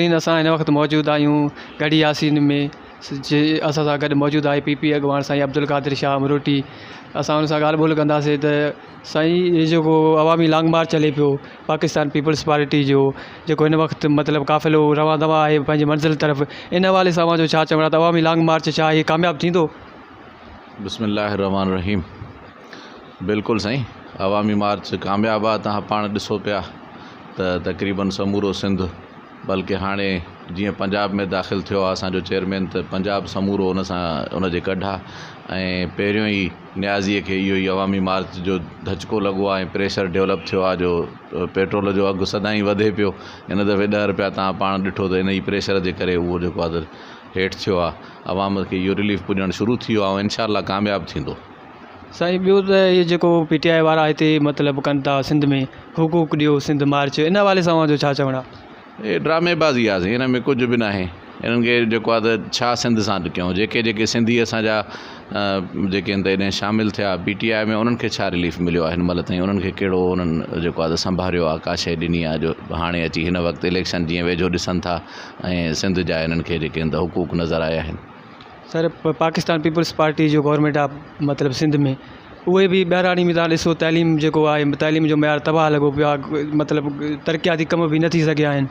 ناظرين اسان هن وقت موجود آهيون ڳڙهي ياسين ۾ جي اسان سان گڏ موجود آهي پي پي اڳواڻ سائين عبدالقادر شاهه امروٽي اسان ان سان ڳالهه ٻولهه ڪنداسين ته سائين هي جيڪو عوامي لانگ مارچ هلي پيو پاڪستان پيپلز پارٽي جو جيڪو هن وقت مطلب قافلو روان دوان آهي پنهنجي منزل طرف ان حوالي سان اوهان جو ڇا چوڻ آهي ته عوامي لانگ مارچ ڇا هي ڪامياب ٿيندو؟ بسم الله الرحمٰن الرحيم بلڪل سائين عوامي مارچ ڪامياب آ توهان پاڻ ڏسو پيا ته تقريبن سمورو سنڌ بلڪه هاڻي جيئن پنجاب ۾ داخل ٿيو آ اسان جو چيئرمين ته پنجاب سمورو ان سان ان جي ڪڍ آ ۽ پهريون ئي نيازيء کي اهو ئي عوامي مارچ جو ڌچڪو لڳو آ ۽ پريشر ڊولپ ٿيو آ جو پيٽرول جو اگهه سدائين وڌي پيو هن دفعي ڏهه روپيا توهان پاڻ ڏٺو ته ان ئي پريشر جي ڪري اهو جيڪو آ ته هيٺ ٿيو آ عوام کي اهو رليف پڄڻ شروع ٿي ويو آ ۽ انشاء الله ڪامياب ٿيندو. سائين ٻيو ته هي جيڪو پي ٽي آء وارا هتي مطلب ڪن ٿا سنڌ ۾ حقوق ڏيو سنڌ مارچ ان حوالي سان اوهان جو ڇا چوڻ آ. هي ڊرامي بازي آ سائين ان ۾ ڪجهه به ناهي انهن کي جيڪو آ ته ڇا سنڌ سان ڪيون جيڪي جيڪي سنڌي اسان جا جيڪي آهن ته هيڏانهن شامل ٿيا پي ٽي آء ۾ انهن کي ڇا رليف مليو آ هن مهل تائين انهن کي ڪهڙو انهن جيڪو آ ته سنڀاريو آ ڪا شيء ڏني آ جو هاڻي اچي هن وقت اليڪشن جيئن ويجهو ڏسن ٿا ۽ سنڌ جا انهن کي جيڪي آهن ته حقوق نظر آيا آهن. سر پاڪستان پيپلز پارٽي جو گورنمينٽ آ مطلب سنڌ ۾ اهي به ٻهراڙي ۾ تهان ڏسو تعليم جيڪو آهي تعليم جو معيار تباهه لڳو پيو آهي مطلب ترقياتي ڪم به نه ٿي سگهيا آهن.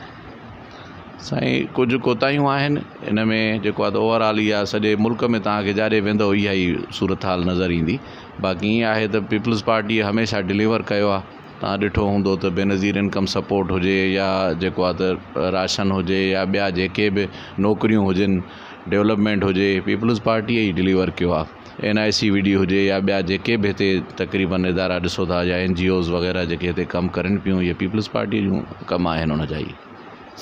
سائين ڪجهه ڪوتاهيون آهن ان ۾ جيڪو آهي ته اوور آل اها سڄي ملڪ ۾ توهان کي جاڏي ويندو اها ئي صورتحال نظر ايندي باقي ائين آهي ته پيپلز پارٽي هميشه ڊليور ڪيو آهي توهان ڏٺو هوندو ته بينظير انڪم سپورٽ هجي يا جيڪو آهي ته راشن هجي يا ٻيا جيڪي به نوڪريون هجن ڊولپمينٽ هجي پيپلز پارٽيء ئي ڊليور ڪيو آهي N I C V D هجي يا ٻيا جيڪي به هتي تقريبن ادارا ڏسو ٿا يا اين جي اوز وغيره جيڪي هتي ڪم ڪرن پيون اهي پيپلز پارٽيء جون ڪم آهن ان جا ئي.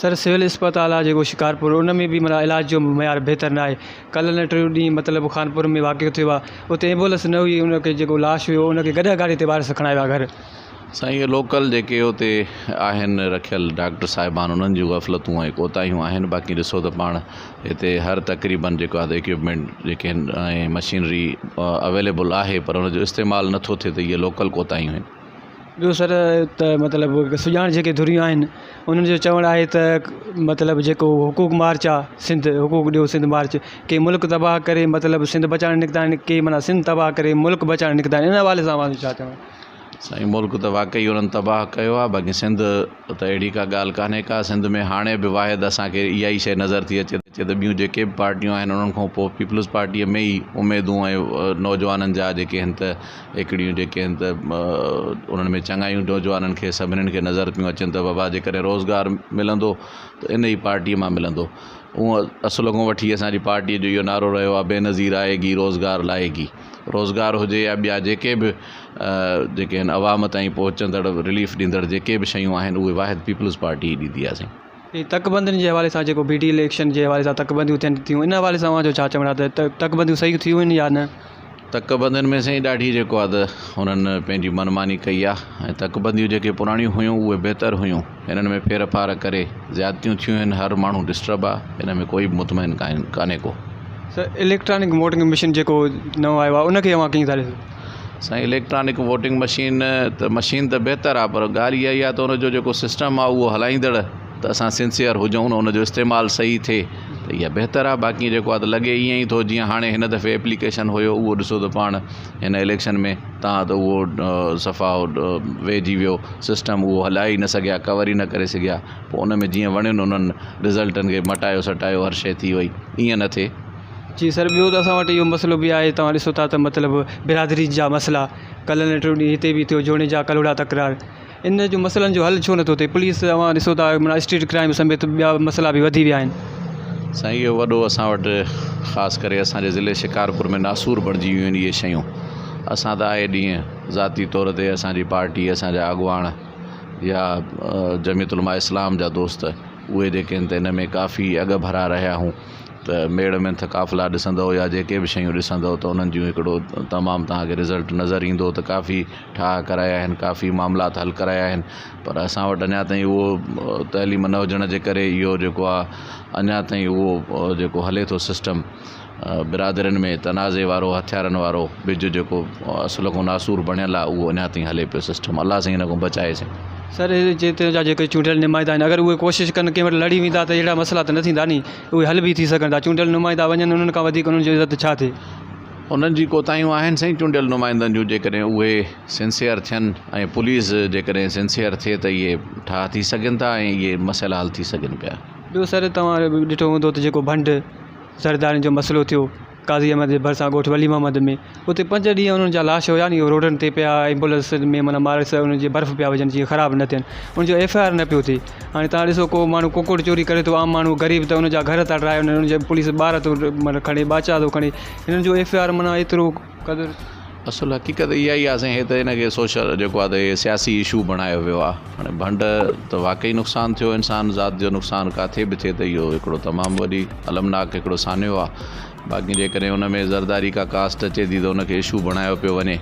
سر سول اسپتال آ جيڪو شڪارپور ان ۾ به معنيٰ علاج جو معيار بهتر ناهي ڪلهه نه ٽيون ڏينهن مطلب خانپور ۾ واقعو ٿيو آ اتي ايمبولنس نه هئي ان کي جيڪو لاش هيو ان کي گڏهه گاڏي تي وارث کڻائي ويا گهر. سائين اهي لوڪل جيڪي اتي آهن رکيل ڊاڪٽر صاحبان انهن جون غفلتون ۽ ڪوتاهيون آهن باقي ڏسو ته پاڻ هتي هر تقريبن جيڪو آهي ايڪوپمينٽ جيڪي آهن ۽ مشينري اويليبل آهي پر ان جو استعمال نٿو ٿئي ته اهي لوڪل ڪوتاهيون آهن. ٻيو سر ته مطلب سڄاڻ جيڪي ڌريون آهن انهن جو چوڻ آهي ته مطلب جيڪو حقوق مارچ آهي سنڌ حقوق ڏيو سنڌ مارچ ڪي ملڪ تباهه ڪري مطلب سنڌ بچائڻ نڪتا آهن ڪي معنيٰ سنڌ تباهه ڪري ملڪ بچائڻ نڪتا آهن ان حوالي سان اوهان جو ڇا چوڻ آهي. سائين ملڪ ته واقعي انهن تباهه ڪيو آهي باقي سنڌ ته اهڙي ڪا ڳالهه ڪانهي ڪا سنڌ ۾ هاڻي به واحد اسان کي اها ئي شيء نظر ٿي اچي ته ٻيون جيڪي به پارٽيون آهن انهن کان پوء پيپلز پارٽيء ۾ ئي اميدون ۽ نوجوانن جا جيڪي آهن ته هڪڙيون جيڪي آهن ته انهن ۾ چڱايون نوجوانن کي سڀنين کي نظر پيون اچن ته بابا جيڪڏهن روزگار ملندو ته ان ئي پارٽيء مان ملندو اونء اصل کان وٺي اسان جي پارٽيء جو اهو نعرو رهيو آهي بينظير آئي گي روزگار لائي گي روزگار هجي يا ٻيا جيڪي به جيڪي آهن عوام تائين پهچندڙ رليف ڏيندڙ جيڪي به شيون آهن اهي واحد پيپلز پارٽي ئي ڏيندي آهي سائين. هي تڪ بندين جي حوالي سان جيڪو بي ڊي اليڪشن جي حوالي سان تڪ بنديون ٿين ٿيون ان حوالي سان اوهان جو ڇا چوڻ آهي ته تڪ بنديون صحيح ٿيون آهن يا نه؟ تڪ بندين ۾ سائين ڏاڍي جيڪو آهي ته هنن پنهنجي من ماني ڪئي آهي ۽ تڪ بنديون جيڪي پراڻيون هيون اهي بهتر هيون هنن ۾ ڦير ڦار ڪري زيادتيون ٿيون آهن هر ماڻهو ڊسٽرب آهي هن ۾ ڪوئي به مطمئن ڪانهي ڪو. سر اليڪٽرانڪ ووٽنگ مشين جيڪو نئون آيو آهي ان کي اوهان ڪيئن ٿا ڏسو؟ سائين اليڪٽرانڪ ووٽنگ مشين ته مشين ته بهتر آهي پر ڳالهه اها ئي آهي ته ان جو جيڪو سسٽم آهي اهو هلائيندڙ ته اسان سنسيئر هجون نه ان جو استعمال صحيح ٿئي ته اها بهتر آهي باقي جيڪو آهي ته لڳي ائين ئي ٿو جيئن هاڻي هن دفعي ايپليڪيشن هيو اهو ڏسو ته پاڻ هن اليڪشن ۾ تان ته اهو صفا ويهجي ويو سسٽم اهو هلائي ئي نه سگهيا ڪور ئي نه ڪري سگهيا پوء ان ۾ جيئن وڻين انهن رزلٽن کي مٽايو سٽايو هر شيء ٿي وئي ائين نه ٿئي. جي سر ٻيو ته اسان وٽ اهو مسئلو به آهي توهان ڏسو ٿا ته مطلب برادري جا مسئلا ڪلهه نه ٽيون ڏينهن هتي به ٿيو جوڻيجا ڪلهوڙا تڪرار ان جو مسئلن جو حل ڇو نٿو ٿئي پوليس اوهان ڏسو ٿا معنيٰ اسٽريٽ ڪرائم سميت ٻيا مسئلا به وڌي ويا آهن. سائين اهو وڏو اسان وٽ خاص ڪري اسان جي ضلعي شڪارپور ۾ ناسور بڻجي ويون آهن اهي شيون اسان ته آئي ڏينهن ذاتي طور تي اسان جي پارٽي اسان جا اڳواڻ يا جمعيت علماء اسلام جا دوست اهي جيڪي آهن ته ان ۾ ڪافي اڳ ڀرا رهيا هون ته ميڙ منٿ قافلا ڏسندؤ يا جيڪي به شيون ڏسندؤ ته انهن جون هڪڙو تمام توهان کي رزلٽ نظر ايندو ته ڪافي ٺاهه ڪرايا آهن ڪافي معاملات حل ڪرايا آهن پر اسان وٽ اڃا تائين اهو تعليم نه هجڻ جي ڪري اهو جيڪو آهي اڃا تائين اهو جيڪو هلي ٿو سسٽم برادرين ۾ تنازعي وارو هٿيارن وارو ٻج جيڪو اصل کان ناسور بڻيل آهي اهو اڃا تائين هلي پيو سسٽم الله سائين ان کان بچائي سائين. سر جتي جا جيڪي چونڊيل نمائندا آهن اگر اهي ڪوشش ڪن ڪنهن وٽ لڙي ويندا ته اهڙا مسئلا ته نه ٿيندا ني اهي حل به ٿي سگهن ٿا چونڊيل نمائندا وڃن انهن کان وڌيڪ انهن جي عزت ڇا ٿئي. انهن جي ڪوتاهيون آهن سائين چونڊيل نمائندن جون جيڪڏهن اهي سنسيئر ٿين ۽ پوليس جيڪڏهن سنسيئر ٿئي ته اهي ٺاهه ٿي سگهن ٿا ۽ اهي مسئلا حل ٿي سگهن پيا. ٻيو سر توهان ڏٺو هوندو ته جيڪو ڀنڊ سردارن جو مسئلو ٿيو قاضي احمد جي ڀرسان ڳوٺ ولي محمد ۾ اتي پنج ڏينهن انهن جا لاش هيا ني روڊن تي پيا ايمبولنس ۾ معنيٰ ماري انهن جي برف پيا وجهن جيئن خراب نه ٿين ان جو ايف I R نه پيو ٿئي هاڻي تان ڏسو ڪو ماڻهو ڪڪڙ چوري ڪري ٿو عام ماڻهو غريب ته ان جا گهر ٿا ڊاهي ان جي پوليس ٻار ٿو معنيٰ کڻي ٻاچا ٿو کڻي هنن جو ايف I R معنيٰ ايترو قدر اصل حقيقت اها ئي آهي سائين هي ته هن کي سوشل جيڪو آهي ته هي سياسي اشو بڻايو ويو آهي هاڻي ڀنڊ ته واقعي نقصان ٿيو انسان ذات جو نقصان ڪاٿي به ٿئي ته اهو هڪڙو تمام وڏي المناڪ هڪڙو سانحو آهي باقي جيڪڏهن ان ۾ زرداري ڪا ڪاسٽ اچي ٿي ته ان کي اشو بڻايو پيو وڃي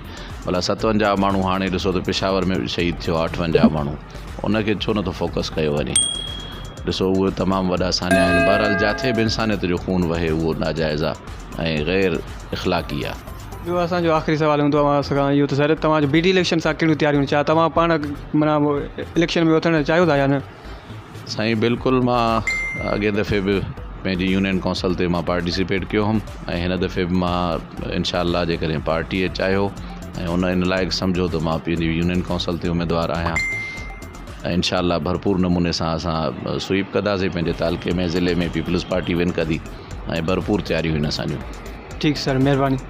ڀلا 57 ماڻهو هاڻي ڏسو ته پشاور ۾ به شهيد ٿيو آهي 58 ماڻهو ان کي ڇو نٿو فوڪس ڪيو وڃي ڏسو اهي تمام وڏا سانحا آهن بهرحال جاٿي به انسانيت جو خون وهي اهو ناجائز آهي ۽ غير اخلاقي آهي. ٻيو اسان جو آخري سوال هوندو اوهان کان اهو ته سر توهان جو بي ڊي اليڪشن سان ڪهڙيون تياريون ڇا توهان پاڻ معنيٰ اليڪشن ۾ اٿڻ چاهيو ٿا يا نه؟ سائين بلڪل مان اڳئين دفعي به پنهنجي يونين ڪونسل تي مان پارٽيسپيٽ ڪيو هئم ۽ هن دفعي به مان انشاء الله جيڪڏهن پارٽيء چاهيو ۽ ان ان لائق سمجهيو ته مان پنهنجي يونين ڪونسل تي اميدوار آهيان ۽ انشاء الله ڀرپور نموني سان اسان سوئيپ ڪنداسين پنهنجي تعلقي ۾ ضلعي ۾ پيپلز پارٽي ون ڪندي ۽ ڀرپور تياريون آهن اسان جون. ٺيڪ سر مهرباني.